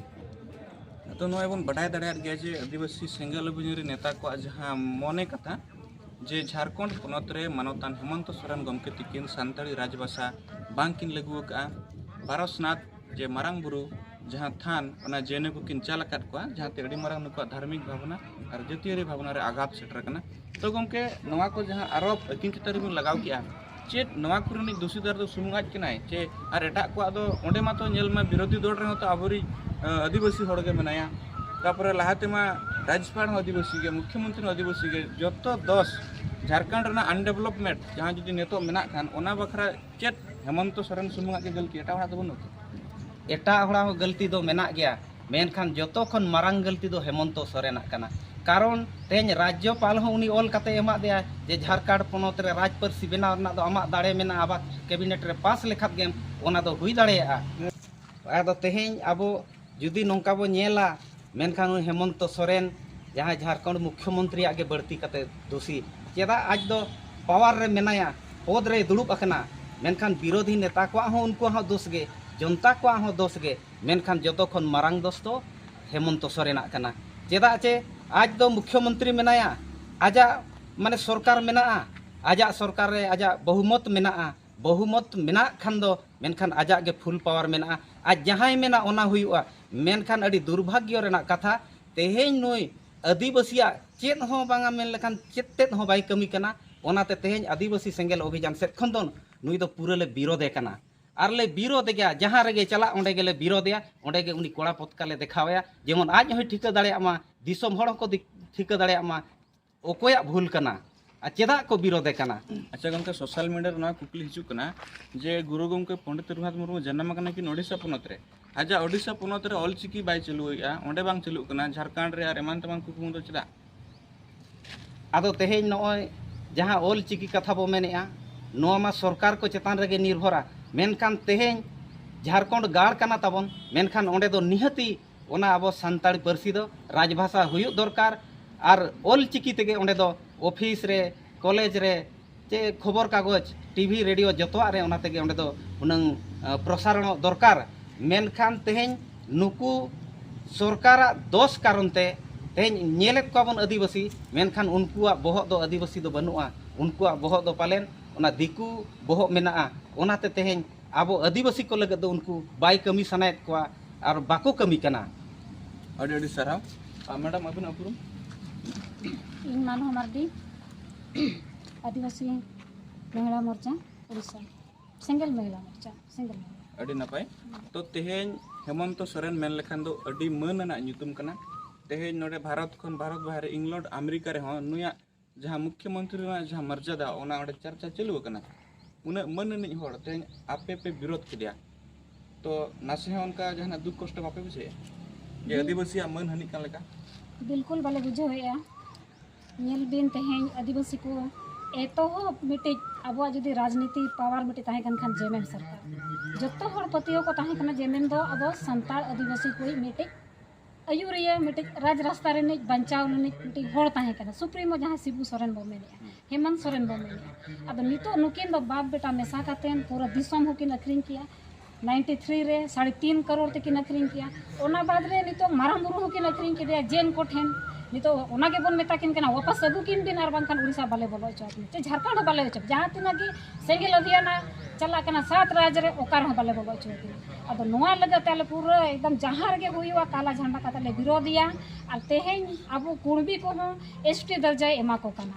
ᱟᱫᱚ ᱱᱚᱜᱼᱚᱭ ᱵᱚᱱ ᱵᱟᱰᱟᱭ ᱫᱟᱲᱮᱭᱟᱜ ᱜᱮᱭᱟ ᱡᱮ ᱟᱹᱫᱤᱵᱟᱹᱥᱤ ᱥᱮᱸᱜᱮᱞ ᱚᱵᱷᱤᱡᱟᱱ ᱨᱮ ᱱᱮᱛᱟ ᱠᱚᱣᱟᱜ ᱡᱟᱦᱟᱸ ᱢᱚᱱᱮ ᱠᱟᱛᱷᱟ, ᱡᱮ ᱡᱷᱟᱲᱠᱷᱚᱸᱰ ᱯᱚᱱᱚᱛ ᱨᱮ ᱢᱟᱱᱚᱛᱟᱱ ᱦᱮᱢᱚᱱᱛᱚ ᱥᱚᱨᱮᱱ ᱜᱚᱢᱠᱮ ᱛᱤᱠᱤᱱ ᱥᱟᱱᱛᱟᱲᱤ ᱨᱟᱡᱽᱵᱷᱟᱥᱟ ᱵᱟᱝ ᱠᱤᱱ ᱞᱟᱹᱜᱩ ᱟᱠᱟᱫᱼᱟ, ᱯᱟᱨᱚᱥᱱᱟᱛᱷ ᱡᱮ ᱢᱟᱨᱟᱝ ᱵᱩᱨᱩ ᱡᱟᱦᱟᱸ ᱛᱷᱟᱱ, ᱚᱱᱟ ᱡᱮᱱᱮ ᱠᱚ ᱠᱤᱱ ᱪᱟᱞ ᱟᱠᱟᱫ ᱠᱚᱣᱟ, ᱡᱟᱦᱟᱸᱛᱮ ᱟᱹᱰᱤ ᱢᱟᱨᱟᱝ ᱱᱩᱠᱩᱣᱟᱜ ᱫᱷᱟᱨᱢᱤᱠ ᱵᱷᱟᱵᱽᱱᱟ ᱟᱨ ᱡᱟᱹᱛᱤᱭᱟᱹᱨᱤ ᱵᱷᱟᱵᱽᱱᱟ ᱨᱮ ᱟᱜᱷᱟᱛ ᱥᱮᱴᱮᱨ ᱟᱠᱟᱱᱟ᱾ ᱛᱚ ᱜᱚᱢᱠᱮ, ᱱᱚᱣᱟ ᱠᱚ ᱡᱟᱦᱟᱸ ᱟᱨᱳᱯ ᱟᱹᱠᱤᱱ ᱪᱮᱛᱟᱱ ᱨᱮᱵᱤᱱ ᱞᱟᱜᱟᱣ ᱠᱮᱜᱼᱟ, ᱪᱮᱫ ᱱᱚᱣᱟ ᱠᱚᱨᱮᱱᱤᱡ ᱫᱩᱥᱤᱫᱟᱨ ᱫᱚ ᱥᱩᱢᱩᱝ ᱟᱡ ᱠᱟᱱᱟᱭ ᱪᱮ ᱟᱨ ᱮᱴᱟᱜ ᱠᱚᱣᱟᱜ ᱫᱚ? ᱚᱸᱰᱮ ᱢᱟᱛᱚ ᱧᱮᱞ ᱢᱮ, ᱵᱤᱨᱳᱫᱷᱤ ᱫᱚᱞ ᱨᱮᱦᱚᱸ ᱛᱚ ᱟᱵᱚᱨᱤᱡ, ᱟᱹ, ᱟᱹᱫᱤᱵᱟᱹᱥᱤ ᱦᱚᱲ ᱜᱮ ᱢᱮᱱᱟᱭᱟ᱾ ᱛᱟᱯᱚᱨᱮ ᱞᱟᱦᱟ ᱛᱮᱢᱟ ᱨᱟᱡᱽᱭᱚᱯᱟᱲ ᱦᱚᱸ ᱟᱹᱫᱤᱵᱟᱹᱥᱤ ᱜᱮ, ᱢᱩᱠᱷᱭᱚᱢᱚᱱᱛᱨᱤ ᱦᱚᱸ ᱟᱹᱫᱤᱵᱟᱹᱥᱤ ᱜᱮ᱾ ᱡᱚᱛᱚ ᱫᱚᱥ ᱡᱷᱟᱲᱠᱷᱚᱸᱰ ᱨᱮᱱᱟᱜ ᱟᱱᱰᱮᱵᱷᱞᱚᱯᱢᱮᱱᱴ ᱡᱟᱦᱟᱸ ᱡᱩᱫᱤ ᱱᱤᱛᱚᱜ ᱢᱮᱱᱟᱜ ᱠᱷᱟᱱ, ᱚᱱᱟ ᱵᱟᱠᱷᱨᱟ ᱪᱮᱫ ᱦᱮᱢᱚᱱᱛᱚ ᱥᱚᱨᱮᱱ ᱥᱩᱢᱩᱝᱟᱜ ᱜᱮ ᱜᱟᱹᱞᱛᱤ, ᱮᱴᱟᱜ ᱦᱚᱲᱟᱜ ᱫᱚ ᱵᱟᱹᱱᱩᱜ? ᱮᱴᱟᱜ ᱦᱚᱲᱟᱜ ᱦᱚᱸ ᱜᱟᱹᱞᱛᱤ ᱫᱚ ᱢᱮᱱᱟᱜ ᱜᱮᱭᱟ, ᱢᱮᱱᱠᱷᱟᱱ ᱡᱚᱛᱚ ᱠᱷᱚᱱ ᱢᱟᱨᱟᱝ ᱜᱟᱹᱞᱛᱤ ᱫᱚ ᱦᱮᱢᱚᱱᱛᱚ ᱥᱚᱨᱮᱱᱟᱜ ᱠᱟᱱᱟ᱾ ᱠᱟᱨᱚᱱ ᱛᱮᱦᱮᱧ ᱨᱟᱡᱽᱡᱚᱯᱟᱞ ᱦᱚᱸ ᱩᱱᱤ ᱚᱞ ᱠᱟᱛᱮ ᱮᱢᱟᱫ ᱫᱮᱭᱟ ᱡᱮ ᱡᱷᱟᱲᱠᱷᱚᱸᱰ ᱯᱚᱱᱚᱛ ᱨᱮ ᱨᱟᱡᱽ ᱯᱟᱹᱨᱥᱤ ᱵᱮᱱᱟᱣ ᱨᱮᱱᱟᱜ ᱫᱚ ᱟᱢᱟᱜ ᱫᱟᱲᱮ ᱢᱮᱱᱟᱜᱼᱟ, ᱟᱵᱟᱨ ᱠᱮᱵᱤᱱᱮᱴ ᱨᱮ ᱯᱟᱥ ᱞᱮᱠᱷᱟᱱ ᱜᱮᱢ ᱚᱱᱟ ᱫᱚ ᱦᱩᱭ ᱫᱟᱲᱮᱭᱟᱜᱼᱟ᱾ ᱟᱫᱚ ᱛᱮᱦᱮᱧ ᱟᱵᱚ ᱡᱩᱫᱤ ᱱᱚᱝᱠᱟ ᱵᱚ ᱧᱮᱞᱟ, ᱢᱮᱱᱠᱷᱟᱱ ᱩᱱᱤ ᱦᱮᱢᱚᱱᱛᱚ ᱥᱚᱨᱮᱱ ᱡᱟᱦᱟᱸᱭ ᱡᱷᱟᱲᱠᱷᱚᱸᱰ ᱢᱩᱠᱷᱭᱚᱢᱚᱱᱛᱨᱤᱭᱟᱜ ᱜᱮ ᱵᱟᱹᱲᱛᱤ ᱠᱟᱛᱮ ᱫᱳᱥᱤ᱾ ᱪᱮᱫᱟᱜ ᱟᱡ ᱫᱚ ᱯᱟᱣᱟᱨ ᱨᱮ ᱢᱮᱱᱟᱭᱟ, ᱯᱚᱫᱽ ᱨᱮᱭ ᱫᱩᱲᱩᱵ ᱟᱠᱟᱱᱟ, ᱢᱮᱱᱠᱷᱟᱱ ᱵᱤᱨᱳᱫᱷᱤ ᱱᱮᱛᱟ ᱠᱚᱣᱟᱜ ᱦᱚᱸ, ᱩᱱᱠᱩᱣᱟᱜ ᱦᱚᱸ ᱫᱳᱥ ᱜᱮ, ᱡᱚᱱᱛᱟ ᱠᱚᱣᱟᱜ ᱦᱚᱸ ᱫᱳᱥ ᱜᱮ, ᱢᱮᱱᱠᱷᱟᱱ ᱡᱚᱛᱚ ᱠᱷᱚᱱ ᱢᱟᱨᱟᱝ ᱫᱳᱥ ᱫᱚ ᱦᱮᱢᱚᱱᱛᱚ ᱥᱚᱨᱮᱱᱟᱜ ᱠᱟᱱᱟ᱾ ᱪᱮᱫᱟᱜ ᱪᱮ ᱟᱡ ᱫᱚ ᱢᱩᱠᱷᱭᱚᱢᱚᱱᱛᱨᱤ ᱢᱮᱱᱟᱭᱟ, ᱟᱡᱟᱜ ᱢᱟᱱᱮ ᱥᱚᱨᱠᱟᱨ ᱢᱮᱱᱟᱜᱼᱟ, ᱟᱡᱟᱜ ᱥᱚᱨᱠᱟᱨ ᱨᱮ ᱟᱡᱟᱜ ᱵᱚᱦᱩᱢᱚᱛ ᱢᱮᱱᱟᱜᱼᱟ, ᱵᱚᱦᱩᱢᱚᱛ ᱢᱮᱱᱟᱜ ᱠᱷᱟᱱ ᱫᱚ ᱢᱮᱱᱠᱷᱟᱱ ᱟᱡᱟᱜ ᱜᱮ ᱯᱷᱩᱞ ᱯᱟᱣᱟᱨ ᱢᱮᱱᱟᱜᱼᱟ᱾ ᱟᱡ ᱡᱟᱦᱟᱸᱭ ᱢᱮᱱᱟ ᱚᱱᱟ ᱦᱩᱭᱩᱜᱼᱟ᱾ ᱢᱮᱱᱠᱷᱟᱱ ᱟᱹᱰᱤ ᱫᱩᱨᱵᱷᱟᱜᱽᱭᱚ ᱨᱮᱱᱟᱜ ᱠᱟᱛᱷᱟ, ᱛᱮᱦᱮᱧ ᱱᱩᱭ ᱟᱹᱫᱤᱵᱟᱹᱥᱤᱭᱟᱜ ᱪᱮᱫ ᱦᱚᱸ ᱵᱟᱝᱟ ᱢᱮᱱ ᱞᱮᱠᱷᱟᱱ ᱪᱮᱫ ᱛᱮᱫ ᱦᱚᱸ ᱵᱟᱭ ᱠᱟᱹᱢᱤ ᱠᱟᱱᱟ᱾ ᱚᱱᱟᱛᱮ ᱛᱮᱦᱮᱧ ᱟᱹᱫᱤᱵᱟᱹᱥᱤ ᱥᱮᱸᱜᱮᱞ ᱚᱵᱷᱤᱡᱟᱱ ᱥᱮᱫ ᱠᱷᱚᱱ ᱫᱚ ᱱᱩᱭ ᱫᱚ ᱯᱩᱨᱟᱹ ᱞᱮ ᱵᱤᱨᱳᱫᱮ ᱠᱟᱱᱟ᱾ ᱟᱨ ᱞᱮ ᱵᱤᱨᱳᱫᱮ ᱜᱮᱭᱟ, ᱡᱟᱦᱟᱸ ᱨᱮᱜᱮ ᱪᱟᱞᱟᱜ ᱚᱸᱰᱮ ᱜᱮᱞᱮ ᱵᱤᱨᱳᱫᱮᱭᱟ, ᱚᱸᱰᱮ ᱜᱮ ᱩᱱᱤ ᱠᱚᱲᱟ ᱯᱚᱛᱠᱟ ᱞᱮ ᱫᱮᱠᱷᱟᱣᱮᱭᱟ, ᱡᱮᱢᱚᱱ ᱟᱡ ᱦᱚᱸᱭ ᱴᱷᱤᱠᱟᱹ ᱫᱟᱲᱮᱭᱟᱜ ᱢᱟ, ᱫᱤᱥᱚᱢ ᱦᱚᱲ ᱦᱚᱸᱠᱚ ᱫᱤ- ᱴᱷᱤᱠᱟᱹ ᱫᱟᱲᱮᱭᱟᱜ ᱢᱟ ᱚᱠᱚᱭᱟᱜ ᱵᱷᱩᱞ ᱠᱟᱱᱟ ᱟᱨ ᱪᱮᱫᱟᱜ ᱠᱚ ᱵᱤᱨᱳᱫᱮ ᱠᱟᱱᱟ᱾ ᱟᱪᱪᱷᱟ ᱜᱚᱢᱠᱮ, ᱥᱳᱥᱟᱞ ᱢᱤᱰᱤᱭᱟ ᱨᱮ ᱱᱚᱣᱟ ᱠᱩᱠᱞᱤ ᱦᱤᱡᱩᱜ ᱠᱟᱱᱟ ᱡᱮ ᱜᱩᱨᱩ ᱜᱚᱢᱠᱮ ᱯᱚᱱᱰᱤᱛ ᱨᱚᱜᱷᱩᱱᱟᱛᱷ ᱢᱩᱨᱢᱩ ᱡᱟᱱᱟᱢ ᱟᱠᱟᱱᱟ ᱠᱤᱱ ᱳᱰᱤᱥᱟ ᱯᱚᱱᱚᱛ ᱨᱮ, ᱟᱡᱟᱜ ᱳᱰᱤᱥᱟ ᱯᱚᱱᱚᱛ ᱨᱮ ᱚᱞ ᱪᱤᱠᱤ ᱵᱟᱭ ᱪᱟᱹᱞᱩᱭᱮᱫᱼᱟ, ᱚᱸᱰᱮ ᱵᱟᱝ ᱪᱟᱹᱞᱩᱜ ᱠᱟᱱᱟ, ᱡᱷᱟᱲᱠᱷᱚᱸᱰ ᱨᱮ ᱟᱨ ᱮᱢᱟᱱ ᱛᱮᱢᱟᱱ ᱠᱩᱠᱢᱩ ᱫᱚ ᱪᱮᱫᱟᱜ? ᱟᱫᱚ ᱛᱮᱦᱮᱧ ᱱᱚᱜᱼᱚᱭ ᱡᱟᱦᱟᱸ ᱚᱞ ᱪᱤᱠᱤ ᱠᱟᱛᱷᱟ ᱵᱚ ᱢᱮᱱᱮᱫᱼᱟ, ᱱᱚᱣᱟ ᱢᱟ ᱥᱚᱨᱠᱟᱨ ᱠᱚ ᱪᱮᱛᱟᱱ ᱨᱮᱜᱮ ᱱᱤᱨᱵᱷᱚᱨᱟ᱾ ᱢᱮᱱᱠᱷᱟᱱ ᱛᱮᱦᱮᱧ ᱡᱷᱟᱲᱠᱷᱚᱸᱰ ᱜᱟᱲ ᱠᱟᱱᱟ ᱛᱟᱵᱚᱱ, ᱢᱮᱱᱠᱷᱟᱱ ᱚᱸᱰᱮ ᱫᱚ ᱱᱤᱦᱟᱹᱛᱤ ᱚᱱᱟ ᱟᱵᱚ ᱥᱟᱱᱛᱟᱲᱤ ᱯᱟᱹᱨᱥᱤ ᱫᱚ ᱨᱟᱡᱽᱵᱷᱟᱥᱟ ᱦᱩᱭᱩᱜ ᱫᱚᱨᱠᱟᱨ᱾ ᱟᱨ ᱚᱞ ᱪᱤᱠᱤ ᱛᱮᱜᱮ ᱚᱸᱰᱮ ᱫᱚ ᱚᱯᱷᱤᱥ ᱨᱮ, ᱠᱚᱞᱮᱡᱽ ᱨᱮ, ᱪᱮ ᱠᱷᱚᱵᱚᱨ ᱠᱟᱜᱚᱡᱽ, ᱴᱤᱵᱷᱤ, ᱨᱮᱰᱤᱭᱳ, ᱡᱚᱛᱚᱣᱟᱜ ᱨᱮ ᱚᱱᱟ ᱛᱮᱜᱮ ᱚᱸᱰᱮ ᱫᱚ ᱦᱩᱱᱟᱹᱝ, ᱟ, ᱯᱨᱚᱥᱟᱨᱚᱬᱚᱜ ᱫᱚᱨᱠᱟᱨ᱾ ᱢᱮᱱᱠᱷᱟᱱ ᱛᱮᱦᱮᱧ ᱱᱩᱠᱩ ᱥᱚᱨᱠᱟᱨᱟᱜ ᱫᱚᱥ ᱠᱟᱨᱚᱱ ᱛᱮ ᱛᱮᱦᱮᱧ ᱧᱮᱞᱮᱫ ᱠᱚᱣᱟ ᱵᱚᱱ ᱟᱹᱫᱤᱵᱟᱹᱥᱤ, ᱢᱮᱱᱠᱷᱟᱱ ᱩᱱᱠᱩᱣᱟᱜ ᱵᱚᱦᱚᱜ ᱫᱚ ᱟᱹᱫᱤᱵᱟᱹᱥᱤ ᱫᱚ ᱵᱟᱹᱱᱩᱜᱼᱟ᱾ ᱩᱱᱠᱩᱣᱟᱜ ᱵᱚᱦᱚᱜ ᱫᱚ ᱯᱟᱞᱮᱱ ᱚᱱᱟ ᱫᱤᱠᱩ ᱵᱚᱦᱚᱜ ᱢᱮᱱᱟᱜᱼᱟ᱾ ᱚᱱᱟᱛᱮ ᱛᱮᱦᱮᱧ ᱟᱵᱚ ᱟᱹᱫᱤᱵᱟᱹᱥᱤ ᱠᱚ ᱞᱟᱹᱜᱤᱫ ᱫᱚ ᱩᱱᱠᱩ ᱵᱟᱭ ᱠᱟᱹᱢᱤ ᱥᱟᱱᱟᱭᱮᱫ ᱠᱚᱣᱟ ᱟᱨ ᱵᱟᱠᱚ ᱠᱟᱹᱢᱤ ᱠᱟᱱᱟ᱾ ᱟᱹᱰᱤ ᱟᱹᱰᱤ ᱥᱟᱨᱦᱟᱣ᱾ ᱟᱨ ᱢᱮᱰᱟᱢ, ᱟᱹᱵᱤᱱᱟᱜ ᱩᱯᱨᱩᱢ? ᱤᱧ ᱢᱟᱱᱦᱟ ᱢᱟᱨᱰᱤ, ᱟᱹᱫᱤᱵᱟᱹᱥᱤ ᱢᱚᱦᱤᱞᱟ ᱢᱳᱨᱪᱟ, ᱩᱲᱤᱥᱥᱟ, ᱥᱮᱸᱜᱮᱞ ᱢᱚᱦᱤᱞᱟ ᱢᱳᱨᱪᱟ, ᱥᱮᱸᱜᱮᱞ ᱢᱚᱦᱤᱞᱟ᱾ ᱟᱹᱰᱤ ᱱᱟᱯᱟᱭ᱾ ᱛᱚ ᱛᱮᱦᱮᱧ ᱦᱮᱢᱚᱱᱛᱚ ᱥᱚᱨᱮᱱ ᱢᱮᱱ ᱞᱮᱠᱷᱟᱱ ᱫᱚ ᱟᱹᱰᱤ ᱢᱟᱹᱱ ᱟᱱᱟᱜ ᱧᱩᱛᱩᱢ ᱠᱟᱱᱟ᱾ ᱛᱮᱦᱮᱧ ᱱᱚᱰᱮ ᱵᱷᱟᱨᱚᱛ ᱠᱷᱚᱱ ᱵᱷᱟᱨᱚᱛ ᱵᱟᱦᱨᱮ ᱤᱝᱞᱚᱱᱰ ᱟᱢᱮᱨᱤᱠᱟ ᱨᱮᱦᱚᱸ ᱱᱩᱭᱟᱜ ᱡᱟᱦᱟᱸ ᱢᱩᱠᱷᱭᱚᱢᱚᱱᱛᱨᱤ ᱨᱮᱱᱟᱜ ᱡᱟᱦᱟᱸ ᱢᱚᱨᱡᱟᱫᱟ, ᱚᱱᱟ ᱚᱸᱰᱮ ᱪᱟᱨᱪᱟ ᱪᱟᱹᱞᱩ ᱟᱠᱟᱱᱟ᱾ ᱩᱱᱟᱹᱜ ᱢᱟᱹᱱ ᱟᱹᱱᱤᱡ ᱦᱚᱲ ᱛᱮᱦᱮᱧ ᱟᱯᱮ ᱯᱮ ᱵᱤᱨᱳᱫ ᱠᱮᱫᱮᱭᱟ, ᱛᱚ ᱱᱟᱥᱮ ᱦᱚᱸ ᱚᱱᱠᱟ ᱡᱟᱦᱟᱱᱟᱜ ᱫᱩᱠ ᱠᱚᱥᱴᱚ ᱵᱟᱯᱮ ᱵᱩᱡᱷᱟᱹᱣᱮᱫᱼᱟ ᱡᱮ ᱦᱩᱸ᱾ ᱟᱹᱫᱤᱵᱟᱹᱥᱤᱭᱟᱜ ᱢᱟᱹᱱ ᱦᱟᱹᱱᱤᱡ ᱠᱟᱱ ᱞᱮᱠᱟ? ᱵᱤᱞᱠᱩᱞ ᱵᱟᱞᱮ ᱵᱩᱡᱷᱟᱹᱣᱮᱫᱼᱟ᱾ ᱧᱮᱞ ᱵᱤᱱ, ᱛᱮᱦᱮᱧ ᱟᱹᱫᱤᱵᱟᱹᱥᱤ ᱠᱚ ᱮᱛᱚᱦᱚᱵ ᱢᱤᱫᱴᱤᱡ ᱟᱵᱚᱣᱟᱜ ᱡᱩᱫᱤ ᱨᱟᱡᱽᱱᱤᱛᱤ power ᱢᱤᱫᱴᱤᱡ ᱛᱟᱦᱮᱸ ᱠᱟᱱ ᱠᱷᱟᱱ ᱡᱮᱢᱮᱢ ᱥᱚᱨᱠᱟᱨ, ᱡᱚᱛᱚ ᱦᱚᱲ ᱯᱟᱹᱛᱭᱟᱹᱣ ᱠᱚ ᱛᱟᱦᱮᱸ ᱠᱟᱱᱟ ᱡᱮᱢᱮᱢ ᱫᱚ ᱟᱵᱚ ᱥᱟᱱᱛᱟᱲ ᱟᱹᱫᱤᱵᱟᱹᱥᱤ ᱠᱚᱭᱤᱡ ᱢᱤᱫᱴᱤᱡ ᱟᱹᱭᱩᱨᱤᱭᱟᱹ, ᱢᱤᱫᱴᱤᱡ ᱨᱟᱡᱽ ᱨᱟᱥᱛᱟ ᱨᱤᱱᱤᱡ ᱵᱟᱧᱪᱟᱣ ᱨᱤᱱᱤᱡ ᱢᱤᱫᱴᱤᱡ ᱦᱚᱲ ᱛᱟᱦᱮᱸ ᱠᱟᱱᱟ, ᱥᱩᱯᱨᱤᱢᱳ ᱡᱟᱦᱟᱸᱭ ᱥᱤᱵᱩ ᱥᱚᱨᱮᱱ ᱵᱚ ᱢᱮᱱᱮᱫᱼᱟ, ᱦᱮᱢᱟᱱᱛ ᱥᱚᱨᱮᱱ ᱵᱚ ᱢᱮᱱᱮᱫᱼᱟ᱾ ᱟᱫᱚ ᱱᱤᱛᱚᱜ ᱱᱩᱠᱤᱱ ᱫᱚ ᱵᱟᱯ ᱵᱮᱴᱟ ᱢᱮᱥᱟ ᱠᱟᱛᱮᱱ ᱯᱩᱨᱟᱹ ᱫᱤᱥᱚᱢ ᱦᱚᱸᱠᱤᱱ ᱟᱹᱠᱷᱨᱤᱧ ᱠᱮᱜᱼᱟ᱾ ᱱᱟᱭᱤᱱᱴᱤ ᱛᱷᱨᱤ ᱨᱮ ᱥᱟᱲᱮ ᱛᱤᱱ ᱠᱟᱨᱳᱲ ᱛᱮᱠᱤᱱ ᱟᱹᱠᱷᱨᱤᱧ ᱠᱮᱜᱼᱟ᱾ ᱚᱱᱟ ᱵᱟᱫᱽ ᱨᱮ ᱱᱤᱛᱚᱜ ᱢᱟᱨᱟᱝ ᱵᱩᱨᱩ ᱦᱚᱸᱠᱤᱱ ᱟᱹᱠᱷᱨᱤᱧ ᱠᱮᱫᱮᱭᱟ ᱡᱮᱱ ᱠᱚ ᱴᱷᱮᱱ᱾ ᱱᱤᱛᱚᱜ ᱚᱱᱟ ᱜᱮᱵᱚᱱ ᱢᱮᱛᱟ ᱠᱤᱱ ᱠᱟᱱᱟ, ᱣᱟᱯᱟᱥ ᱟᱹᱜᱩ ᱠᱤᱱ ᱵᱤᱱ, ᱟᱨ ᱵᱟᱝᱠᱷᱟᱱ ᱩᱲᱤᱥᱥᱟ ᱵᱟᱞᱮ ᱵᱚᱞᱚ ᱦᱚᱪᱚ ᱟᱹᱠᱤᱱᱟ, ᱪᱮ ᱡᱷᱟᱲᱠᱷᱚᱸᱰ ᱦᱚᱸ ᱵᱟᱞᱮ ᱦᱚᱪᱚ᱾ ᱡᱟᱦᱟᱸ ᱛᱤᱱᱟᱹᱜ ᱜᱮ ᱥᱮᱸᱜᱮᱞ ᱚᱵᱷᱤᱭᱟᱱ ᱪᱟᱞᱟᱜ ᱠᱟᱱᱟ ᱥᱟᱛ ᱨᱟᱡᱽ ᱨᱮ, ᱚᱠᱟ ᱨᱮᱦᱚᱸ ᱵᱟᱞᱮ ᱵᱚᱞᱚ ᱦᱚᱪᱚ ᱟᱹᱠᱤᱱᱟ᱾ ᱟᱫᱚ ᱱᱚᱣᱟ ᱞᱟᱹᱜᱤᱫ ᱛᱮ ᱟᱞᱮ ᱯᱩᱨᱟᱹ ᱮᱠᱫᱚᱢ ᱡᱟᱦᱟᱸ ᱨᱮᱜᱮ ᱦᱩᱭᱩᱜᱼᱟ, ᱠᱟᱞᱟ ᱡᱷᱟᱱᱰᱟ ᱠᱟᱛᱮ ᱞᱮ ᱵᱤᱨᱳᱫᱷᱮᱭᱟ᱾ ᱟᱨ ᱛᱮᱦᱮᱧ ᱟᱵᱚ ᱠᱩᱬᱵᱤ ᱠᱚᱦᱚᱸ ᱮᱥ ᱴᱤ ᱫᱚᱨᱡᱟᱭ ᱮᱢᱟ ᱠᱚ ᱠᱟᱱᱟ᱾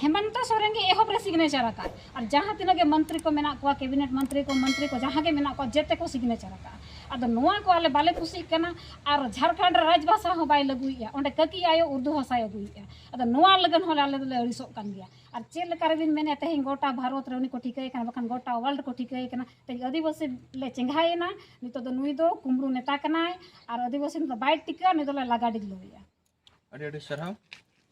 ᱦᱮᱢᱚᱱᱛᱚ ᱥᱚᱨᱮᱱ ᱜᱮ ᱮᱦᱚᱵ ᱨᱮ ᱥᱤᱜᱽᱱᱮᱪᱟᱨ ᱟᱠᱟᱫ, ᱟᱨ ᱡᱟᱦᱟᱸ ᱛᱤᱱᱟᱹᱜ ᱜᱮ ᱢᱚᱱᱛᱨᱤ ᱠᱚ ᱢᱮᱱᱟᱜ ᱠᱚᱣᱟ, ᱠᱮᱵᱤᱱᱮᱴ ᱢᱚᱱᱛᱨᱤ ᱠᱚ, ᱢᱚᱱᱛᱨᱤ ᱠᱚ ᱡᱟᱦᱟᱸ ᱜᱮ ᱢᱮᱱᱟᱜ ᱠᱚᱣᱟ, ᱡᱮᱛᱮ ᱠᱚ ᱥᱤᱜᱽᱱᱮᱪᱟᱨ ᱟᱠᱟᱫ᱾ ᱟᱫᱚ ᱱᱚᱣᱟ ᱠᱚ ᱟᱞᱮ ᱵᱟᱞᱮ ᱠᱩᱥᱤᱜ ᱠᱟᱱᱟ᱾ ᱟᱨ ᱡᱷᱟᱲᱠᱷᱚᱸᱰ ᱨᱮ ᱨᱟᱡᱽᱵᱷᱟᱥᱟ ᱦᱚᱸ ᱵᱟᱭ ᱞᱟᱹᱜᱩᱭᱮᱫᱼᱟ, ᱚᱸᱰᱮ ᱠᱟᱹᱠᱤ ᱟᱭᱳ ᱩᱨᱫᱩ ᱵᱷᱟᱥᱟᱭ ᱟᱹᱜᱩᱭᱮᱫᱼᱟ᱾ ᱟᱫᱚ ᱱᱚᱣᱟ ᱞᱟᱹᱜᱤᱫ ᱦᱚᱸ ᱟᱞᱮ ᱫᱚᱞᱮ ᱟᱹᱲᱤᱥᱚᱜ ᱠᱟᱱ ᱜᱮᱭᱟ᱾ ᱟᱨ ᱪᱮᱫ ᱞᱮᱠᱟ ᱨᱮᱵᱤᱱ ᱢᱮᱱᱮᱫᱼᱟ, ᱛᱮᱦᱮᱧ ᱜᱚᱴᱟ ᱵᱷᱟᱨᱚᱛ ᱨᱮ ᱩᱱᱤ ᱠᱚ ᱴᱷᱤᱠᱟᱹᱭᱮ ᱠᱟᱱᱟ, ᱵᱟᱠᱷᱟᱱ ᱜᱚᱴᱟ ᱣᱟᱨᱞᱰ ᱠᱚ ᱴᱷᱤᱠᱟᱹᱭᱮ ᱠᱟᱱᱟ᱾ ᱛᱮᱦᱮᱧ ᱟᱹᱫᱤᱵᱟᱹᱥᱤ ᱞᱮ ᱪᱮᱸᱜᱷᱟᱭᱮᱱᱟ, ᱱᱤᱛᱚᱜ ᱫᱚ ᱱᱩᱭ ᱫᱚ ᱠᱩᱢᱵᱽᱲᱩ ᱱᱮᱛᱟ ᱠᱟᱱᱟᱭ, ᱟᱨ ᱟᱹᱫᱤᱵᱟᱹᱥᱤ ᱫᱚ ᱵᱟᱭ ᱴᱤᱠᱟᱹᱜᱼᱟ, ᱱᱩᱭ ᱫᱚᱞᱮ ᱞᱟᱜᱟ ᱰᱤᱜᱽᱞᱟᱹᱣᱮᱭᱟ᱾ ᱟᱹᱰᱤ ᱟᱹᱰᱤ ᱥᱟᱨᱦᱟᱣ᱾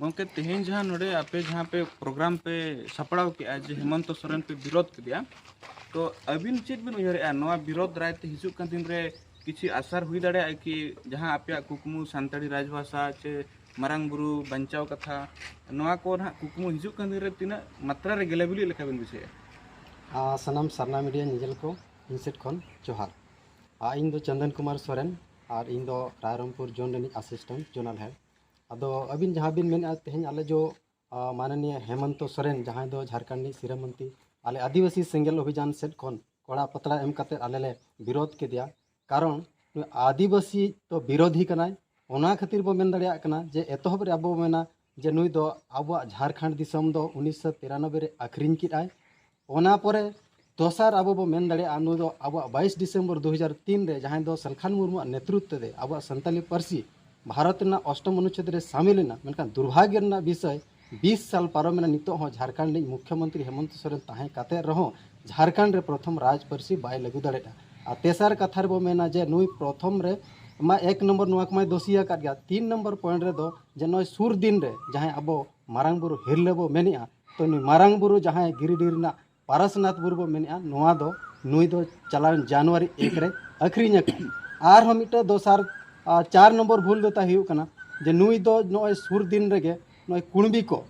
ᱜᱚᱢᱠᱮ, ᱛᱮᱦᱮᱧ ᱡᱟᱦᱟᱸ ᱱᱚᱰᱮ ᱟᱯᱮ ᱡᱟᱦᱟᱸ ᱯᱮ ᱯᱨᱳᱜᱨᱟᱢ ᱯᱮ ᱥᱟᱯᱲᱟᱣ ᱠᱮᱜᱼᱟ, ᱡᱮ ᱦᱮᱢᱚᱱᱛᱚ ᱥᱚᱨᱮᱱ ᱯᱮ ᱵᱤᱨᱳᱫ ᱠᱮᱫᱮᱭᱟ, ᱛᱚ ᱟᱹᱵᱤᱱ ᱪᱮᱫ ᱵᱤᱱ ᱩᱭᱦᱟᱹᱨᱮᱜᱼᱟ, ᱱᱚᱣᱟ ᱵᱤᱨᱳᱫ ᱫᱟᱨᱟᱭ ᱛᱮ ᱦᱤᱡᱩᱜ ᱠᱟᱱ ᱫᱤᱱ ᱨᱮ ᱠᱤᱪᱷᱩ ᱟᱥᱟᱨ ᱦᱩᱭ ᱫᱟᱲᱮᱭᱟᱜᱼᱟ ᱠᱤ, ᱡᱟᱦᱟᱸ ᱟᱯᱮᱭᱟᱜ ᱠᱩᱠᱢᱩ ᱥᱟᱱᱛᱟᱲᱤ ᱨᱟᱡᱽᱵᱷᱟᱥᱟ ᱪᱮ ᱢᱟᱨᱟᱝ ᱵᱩᱨᱩ ᱵᱟᱧᱪᱟᱣ ᱠᱟᱛᱷᱟ, ᱱᱚᱣᱟ ᱠᱚ ᱱᱟᱦᱟᱜ ᱠᱩᱠᱢᱩ ᱦᱤᱡᱩᱜ ᱠᱟᱱ ᱫᱤᱱ ᱨᱮ ᱛᱤᱱᱟᱹᱜ ᱢᱟᱛᱨᱟ ᱨᱮ ᱜᱮᱞᱮ ᱵᱤᱞᱤᱜ ᱞᱮᱠᱟ ᱵᱤᱱ ᱵᱩᱡᱷᱟᱹᱣᱮᱜᱼᱟ? ᱟᱨ ᱥᱟᱱᱟᱢ ᱥᱟᱨᱱᱟ ᱢᱤᱰᱤᱭᱟ ᱧᱮᱧᱮᱞ ᱠᱚ ᱤᱧ ᱥᱮᱫ ᱠᱷᱚᱱ ᱡᱚᱦᱟᱨ᱾ ᱟᱨ ᱤᱧ ᱫᱚ ᱪᱚᱱᱫᱚᱱ ᱠᱩᱢᱟᱨ ᱥᱚᱨᱮᱱ, ᱟᱨ ᱤᱧ ᱫᱚ ᱨᱟᱭᱨᱚᱝᱯᱩᱨ ᱡᱳᱱ ᱨᱤᱱᱤᱡ ᱟᱥᱤᱥᱴᱮᱱᱴ ᱡᱳᱱᱟᱞ ᱦᱮᱰ᱾ ᱟᱫᱚ ᱟᱹᱵᱤᱱ ᱡᱟᱦᱟᱸ ᱵᱤᱱ ᱢᱮᱱᱮᱫᱼᱟ, ᱛᱮᱦᱮᱧ ᱟᱞᱮ ᱡᱚ, ᱟ, ᱢᱟᱱᱚᱱᱤᱭᱟ ᱦᱮᱢᱚᱱᱛᱚ ᱥᱚᱨᱮᱱ, ᱡᱟᱦᱟᱸᱭ ᱫᱚ ᱡᱷᱟᱲᱠᱷᱚᱸᱰ ᱨᱤᱱᱤᱡ ᱥᱤᱨᱟᱹ ᱢᱚᱱᱛᱨᱤ, ᱟᱞᱮ ᱟᱹᱫᱤᱵᱟᱹᱥᱤ ᱥᱮᱸᱜᱮᱞ ᱚᱵᱷᱤᱡᱟᱱ ᱥᱮᱫ ᱠᱷᱚᱱ ᱠᱚᱲᱟ ᱯᱟᱛᱲᱟ ᱮᱢ ᱠᱟᱛᱮ ᱟᱞᱮ ᱞᱮ ᱵᱤᱨᱳᱫᱷ ᱠᱮᱫᱮᱭᱟ᱾ ᱠᱟᱨᱚᱱ ᱱᱩᱭ ᱟᱹᱫᱤᱵᱟᱹᱥᱤ ᱫᱚ ᱵᱤᱨᱳᱫᱷᱤ ᱠᱟᱱᱟᱭ, ᱚᱱᱟ ᱠᱷᱟᱹᱛᱤᱨ ᱵᱚ ᱢᱮᱱ ᱫᱟᱲᱮᱭᱟᱜ ᱠᱟᱱᱟ ᱡᱮ ᱮᱛᱚᱦᱚᱵ ᱨᱮ ᱟᱵᱚ ᱵᱚ ᱢᱮᱱᱟ ᱡᱮ ᱱᱩᱭ ᱫᱚ ᱟᱵᱚᱣᱟᱜ ᱡᱷᱟᱲᱠᱷᱚᱸᱰ ᱫᱤᱥᱚᱢ ᱫᱚ ᱩᱱᱤᱥᱥᱚ ᱛᱤᱨᱟᱱᱚᱵᱵᱳᱭ ᱨᱮ ᱟᱹᱠᱷᱨᱤᱧ ᱠᱮᱫᱟᱭ᱾ ᱚᱱᱟ ᱯᱚᱨᱮ ᱫᱚᱥᱟᱨ ᱟᱵᱚ ᱵᱚ ᱢᱮᱱ ᱫᱟᱲᱮᱭᱟᱜᱼᱟ, ᱱᱩᱭ ᱫᱚ ᱟᱵᱚᱣᱟᱜ ᱵᱟᱭᱤᱥ ᱰᱤᱥᱮᱢᱵᱚᱨ ᱫᱩ ᱦᱟᱡᱟᱨ ᱛᱤᱱ ᱨᱮ, ᱡᱟᱦᱟᱸᱭ ᱫᱚ ᱥᱟᱞᱠᱷᱟᱱ ᱢᱩᱨᱢᱩᱣᱟᱜ ᱱᱮᱛᱨᱤᱛᱵ ᱛᱮ ᱟᱵᱚᱣᱟᱜ ᱥᱟᱱᱛᱟᱞᱤ ᱯᱟᱹᱨᱥᱤ ᱵᱷᱟᱨᱚᱛ ᱨᱮᱱᱟᱜ ᱚᱥᱴᱚᱢ ᱚᱱᱩᱪᱪᱷᱮᱫ ᱨᱮ ᱥᱟᱢᱤᱞ ᱮᱱᱟ, ᱢᱮᱱᱠᱷᱟᱱ ᱫᱩᱨᱵᱷᱟᱜᱽᱭᱚ ᱨᱮᱱᱟᱜ ᱵᱤᱥᱚᱭ, ᱵᱤᱥ ᱥᱟᱞ ᱯᱟᱨᱚᱢ ᱮᱱᱟ, ᱱᱤᱛᱚᱜ ᱦᱚᱸ ᱡᱷᱟᱲᱠᱷᱚᱸᱰ ᱨᱤᱱᱤᱡ ᱢᱩᱠᱷᱭᱚᱢᱚᱱᱛᱨᱤ ᱦᱮᱢᱚᱱᱛᱚ ᱥᱚᱨᱮᱱ ᱛᱟᱦᱮᱸ ᱠᱟᱛᱮ ᱨᱮᱦᱚᱸ ᱡᱷᱟᱲᱠᱷᱚᱸᱰ ᱨᱮ ᱯᱨᱚᱛᱷᱚᱢ ᱨᱟᱡᱽ ᱯᱟᱹᱨᱥᱤ ᱵᱟᱭ ᱞᱟᱹᱜᱩ ᱫᱟᱲᱮᱭᱟᱜᱼᱟ᱾ ᱟᱨ ᱛᱮᱥᱟᱨ ᱠᱟᱛᱷᱟ ᱨᱮᱵᱚ ᱢᱮᱱᱟ ᱡᱮ ᱱᱩᱭ ᱯᱨᱚᱛᱷᱚᱢ ᱨᱮ ᱢᱟ ᱮᱠ ᱱᱚᱢᱵᱚᱨ ᱱᱚᱣᱟ ᱠᱚᱢᱟᱭ ᱫᱳᱥᱤ ᱟᱠᱟᱫ ᱜᱮᱭᱟ᱾ ᱛᱤᱱ ᱱᱚᱢᱵᱚᱨ ᱯᱚᱭᱮᱱᱴ ᱨᱮᱫᱚ ᱡᱮ ᱱᱚᱜᱼᱚᱭ ᱥᱩᱨ ᱫᱤᱱ ᱨᱮ ᱡᱟᱦᱟᱸᱭ ᱟᱵᱚ ᱢᱟᱨᱟᱝ ᱵᱩᱨᱩ ᱦᱤᱨᱞᱟᱹ ᱵᱚ ᱢᱮᱱᱮᱜᱼᱟ, ᱛᱚ ᱱᱩᱭ ᱢᱟᱨᱟᱝ ᱵᱩᱨᱩ ᱡᱟᱦᱟᱸᱭ ᱜᱤᱨᱤᱰᱤ ᱨᱮᱱᱟᱜ ᱯᱟᱨᱟᱥᱱᱟᱛᱷ ᱵᱩᱨᱩ ᱵᱚ ᱢᱮᱱᱮᱜᱼᱟ, ᱱᱚᱣᱟ ᱫᱚ ᱱᱩᱭ ᱫᱚ ᱪᱟᱞᱟᱣᱮᱱ ᱡᱟᱱᱩᱣᱟᱨᱤ ᱮᱠ ᱨᱮ ᱟᱹᱠᱷᱨᱤᱧ ᱟᱠᱟᱫ᱾ ᱟᱨᱦᱚᱸ ᱢᱤᱫᱴᱮᱱ ᱫᱚᱥᱟᱨ, ᱟᱨ ᱪᱟᱨ ᱱᱚᱢᱵᱚᱨ ᱵᱷᱩᱞ ᱫᱚ ᱛᱟᱭ ᱦᱩᱭᱩᱜ ᱠᱟᱱᱟ ᱡᱮ ᱱᱩᱭ ᱫᱚ ᱱᱚᱜᱼᱚᱭ ᱥᱩᱨ ᱫᱤᱱ ᱨᱮᱜᱮ ᱱᱚᱜᱼᱚᱭ ᱠᱩᱬᱵᱤ ᱠᱚ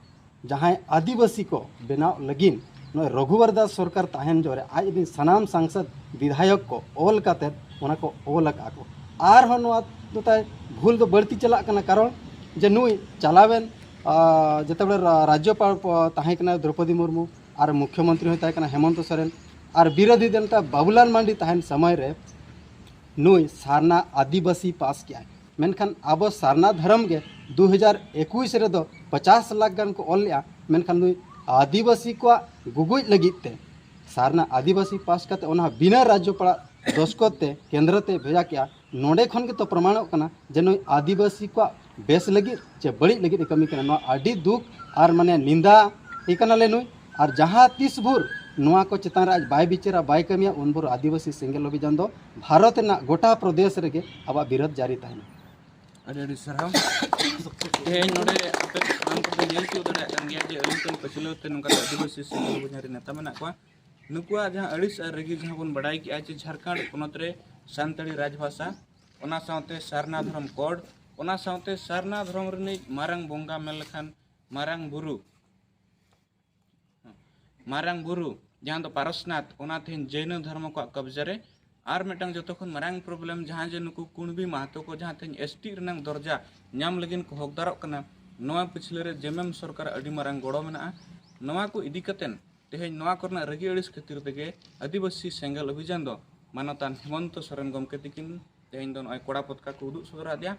ᱡᱟᱦᱟᱸᱭ ᱟᱹᱫᱤᱵᱟᱹᱥᱤ ᱠᱚ ᱵᱮᱱᱟᱣ ᱞᱟᱹᱜᱤᱫ ᱱᱚᱜᱼᱚᱭ ᱨᱚᱜᱷᱩᱵᱚᱨ ᱫᱟᱥ ᱥᱚᱨᱠᱟᱨ ᱛᱟᱦᱮᱱ ᱡᱚᱦᱚᱜ ᱨᱮ ᱟᱡ ᱨᱮᱱ ᱥᱟᱱᱟᱢ ᱥᱟᱝᱥᱚᱫ ᱵᱤᱫᱷᱟᱭᱚᱠ ᱠᱚ ᱚᱞ ᱠᱟᱛᱮᱫ ᱚᱱᱟ ᱠᱚ ᱚᱞ ᱟᱠᱟᱫ ᱠᱚ᱾ ᱟᱨᱦᱚᱸ ᱱᱚᱣᱟ ᱫᱚ ᱛᱟᱭ ᱵᱷᱩᱞ ᱫᱚ ᱵᱟᱹᱲᱛᱤ ᱪᱟᱞᱟᱜ ᱠᱟᱱᱟ, ᱠᱟᱨᱚᱱ ᱡᱮ ᱱᱩᱭ ᱪᱟᱞᱟᱣᱮᱱ, ᱟᱨ ᱡᱮᱛᱮᱵᱮᱞᱮ ᱨᱟ-, ᱨᱟᱡᱽᱡᱚᱯᱟᱲ ᱯᱚ-, ᱛᱟᱦᱮᱸ ᱠᱟᱱᱟ ᱫᱨᱚᱯᱚᱫᱤ ᱢᱩᱨᱢᱩ ᱟᱨ ᱢᱩᱠᱷᱭᱚᱢᱚᱱᱛᱨᱤ ᱦᱚᱸᱭ ᱛᱟᱦᱮᱸ ᱠᱟᱱᱟ ᱦᱮᱢᱚᱱᱛᱚ ᱥᱚᱨᱮᱱ ᱟᱨ ᱵᱤᱨᱳᱫᱷᱤ ᱫᱚᱞ ᱱᱮᱛᱟ ᱵᱟᱵᱩᱞᱟᱞ ᱢᱟᱱᱰᱤ ᱛᱟᱦᱮᱱ ᱥᱚᱢᱚᱭ ᱨᱮ ᱱᱩᱭ ᱥᱟᱨᱱᱟ ᱟᱹᱫᱤᱵᱟᱹᱥᱤ ᱯᱟᱥ ᱠᱮᱜᱼᱟᱭ᱾ ᱢᱮᱱᱠᱷᱟᱱ ᱟᱵᱚ ᱥᱟᱨᱱᱟ ᱫᱷᱚᱨᱚᱢ ᱜᱮ ᱫᱩ ᱦᱟᱡᱟᱨ ᱮᱠᱩᱥ ᱨᱮᱫᱚ ᱯᱚᱪᱟᱥ ᱞᱟᱠᱷ ᱜᱟᱱ ᱠᱚ ᱚᱞ ᱞᱮᱜᱼᱟ, ᱢᱮᱱᱠᱷᱟᱱ ᱱᱩᱭ ᱟᱹᱫᱤᱵᱟᱹᱥᱤ ᱠᱚᱣᱟᱜ ᱜᱩᱜᱩᱡ ᱞᱟᱹᱜᱤᱫ ᱛᱮ ᱥᱟᱨᱱᱟ ᱟᱹᱫᱤᱵᱟᱹᱥᱤ ᱯᱟᱥ ᱠᱟᱛᱮ ᱚᱱᱟ ᱵᱤᱱᱟᱹ ᱨᱟᱡᱽᱡᱚᱯᱟᱲ ᱫᱚᱥᱠᱚᱛ ᱛᱮ ᱠᱮᱱᱫᱨᱚ ᱛᱮ ᱵᱷᱮᱡᱟ ᱠᱮᱜᱼᱟ᱾ ᱱᱚᱰᱮ ᱠᱷᱚᱱ ᱜᱮᱛᱚ ᱯᱨᱚᱢᱟᱬᱚᱜ ᱠᱟᱱᱟ ᱡᱮ ᱱᱩᱭ ᱟᱹᱫᱤᱵᱟᱹᱥᱤ ᱠᱚᱣᱟᱜ ᱵᱮᱥ ᱞᱟᱹᱜᱤᱫ ᱪᱮ ᱵᱟᱹᱲᱤᱡ ᱞᱟᱹᱜᱤᱫ ᱮ ᱠᱟᱹᱢᱤ ᱠᱟᱱᱟ᱾ ᱱᱚᱣᱟ ᱟᱹᱰᱤ ᱫᱩᱠ ᱟᱨ ᱢᱟᱱᱮ ᱱᱤᱱᱫᱟ ᱮ ᱠᱟᱱᱟᱞᱮ ᱱᱩᱭ᱾ ᱟᱨ ᱡᱟᱦᱟᱸ ᱛᱤᱥ ᱵᱷᱳᱨ ᱱᱚᱣᱟ ᱠᱚ ᱪᱮᱛᱟᱱ ᱨᱮ ᱟᱡ ᱵᱟᱭ ᱵᱤᱪᱟᱹᱨᱟ, ᱵᱟᱭ ᱠᱟᱹᱢᱤᱭᱟ, ᱩᱱ ᱵᱷᱳᱨ ᱟᱹᱫᱤᱵᱟᱹᱥᱤ ᱥᱮᱸᱜᱮᱞ ᱚᱵᱷᱤᱡᱟᱱ ᱫᱚ ᱵᱷᱟᱨᱚᱛ ᱨᱮᱱᱟᱜ ᱜᱚᱴᱟ ᱯᱨᱚᱫᱮᱥ ᱨᱮᱜᱮ ᱟᱵᱚᱣᱟᱜ ᱵᱤᱨᱳᱫᱷ ᱡᱟᱹᱨᱤ ᱛᱟᱦᱮᱱᱟ᱾ ᱟᱹᱰᱤ ᱟᱹᱰᱤ ᱥᱟᱨᱦᱟᱣ᱾ ᱛᱮᱦᱮᱧ ᱱᱚᱰᱮ ᱟᱯᱮ ᱥᱟᱱᱟᱢ ᱠᱚᱯᱮ ᱧᱮᱞ ᱛᱤᱭᱳᱜ ᱫᱟᱲᱮᱭᱟᱜ ᱠᱟᱱ ᱜᱮᱭᱟ ᱡᱮ ᱟᱹᱞᱤᱧ ᱴᱷᱮᱱ ᱯᱟᱹᱪᱷᱞᱟᱹᱣ ᱛᱮ ᱱᱚᱝᱠᱟ ᱟᱹᱫᱤᱵᱟᱹᱥᱤ ᱥᱮᱸᱜᱮᱞ ᱚᱵᱷᱤᱡᱟᱱ ᱨᱮ ᱱᱮᱛᱟ ᱢᱮᱱᱟᱜ ᱠᱚᱣᱟ᱾ ᱱᱩᱠᱩᱣᱟᱜ ᱡᱟᱦᱟᱸ ᱟᱹᱲᱤᱥ ᱟᱨ ᱨᱟᱹᱜᱤ ᱡᱟᱦᱟᱸ ᱵᱚᱱ ᱵᱟᱰᱟᱭ ᱠᱮᱜᱼᱟ ᱡᱮ ᱡᱷᱟᱲᱠᱷᱚᱸᱰ ᱯᱚᱱᱚᱛ ᱨᱮ ᱥᱟᱱᱛᱟᱲᱤ ᱨᱟᱡᱽᱵᱷᱟᱥᱟ, ᱚᱱᱟ ᱥᱟᱶᱛᱮ ᱥᱟᱨᱱᱟ ᱫᱷᱚᱨᱚᱢ ᱠᱳᱰ, ᱚᱱᱟ ᱥᱟᱶᱛᱮ ᱥᱟᱨᱱᱟ ᱫᱷᱚᱨᱚᱢ ᱨᱤᱱᱤᱡ ᱢᱟᱨᱟᱝ ᱵᱚᱸᱜᱟ ᱢᱮᱱ ᱞᱮᱠᱷᱟᱱ ᱢᱟᱨᱟᱝ ᱵᱩᱨᱩ, ᱢᱟᱨᱟᱝ ᱵᱩᱨᱩ ᱡᱟᱦᱟᱸ ᱫᱚ ᱯᱟᱨᱚᱥᱱᱟᱛᱷ, ᱚᱱᱟ ᱛᱮᱦᱮᱧ ᱡᱮᱱᱚ ᱫᱷᱚᱨᱢᱚ ᱠᱚᱣᱟᱜ ᱠᱚᱵᱽᱡᱟ ᱨᱮ᱾ ᱟᱨ ᱢᱤᱫᱴᱟᱝ ᱡᱚᱛᱚ ᱠᱷᱚᱱ ᱢᱟᱨᱟᱝ ᱯᱨᱚᱵᱞᱮᱢ ᱡᱟᱦᱟᱸ ᱡᱮ ᱱᱩᱠᱩ ᱠᱩᱬᱵᱤ ᱢᱟᱦᱟᱛᱚ ᱠᱚ ᱡᱟᱦᱟᱸ ᱛᱮᱦᱮᱧ ᱮᱥ ᱴᱤ ᱨᱮᱱᱟᱜ ᱫᱚᱨᱡᱟ ᱧᱟᱢ ᱞᱟᱹᱜᱤᱫ ᱠᱚ ᱦᱚᱠᱫᱟᱨᱚᱜ ᱠᱟᱱᱟ, ᱱᱚᱣᱟ ᱯᱤᱪᱷᱞᱟᱹ ᱨᱮ ᱡᱮᱢᱮᱢ ᱥᱚᱨᱠᱟᱨ ᱟᱹᱰᱤ ᱢᱟᱨᱟᱝ ᱜᱚᱲᱚ ᱢᱮᱱᱟᱜᱼᱟ᱾ ᱱᱚᱣᱟ ᱠᱚ ᱤᱫᱤ ᱠᱟᱛᱮᱱ ᱛᱮᱦᱮᱧ ᱱᱚᱣᱟ ᱠᱚᱨᱮᱱᱟᱜ ᱨᱟᱹᱜᱤ ᱟᱹᱲᱤᱥ ᱠᱷᱟᱹᱛᱤᱨ ᱛᱮᱜᱮ ᱟᱹᱫᱤᱵᱟᱹᱥᱤ ᱥᱮᱸᱜᱮᱞ ᱚᱵᱷᱤᱡᱟᱱ ᱫᱚ ᱢᱟᱱᱚᱛᱟᱱ ᱦᱮᱢᱚᱱᱛᱚ ᱥᱚᱨᱮᱱ ᱜᱚᱢᱠᱮ ᱛᱤᱠᱤᱱ ᱛᱮᱦᱮᱧ ᱫᱚ ᱱᱚᱜᱼᱚᱭ ᱠᱚᱲᱟ ᱯᱚᱛᱠᱟ ᱠᱚ ᱩᱫᱩᱜ ᱥᱚᱫᱚᱨ ᱟᱫᱮᱭᱟ᱾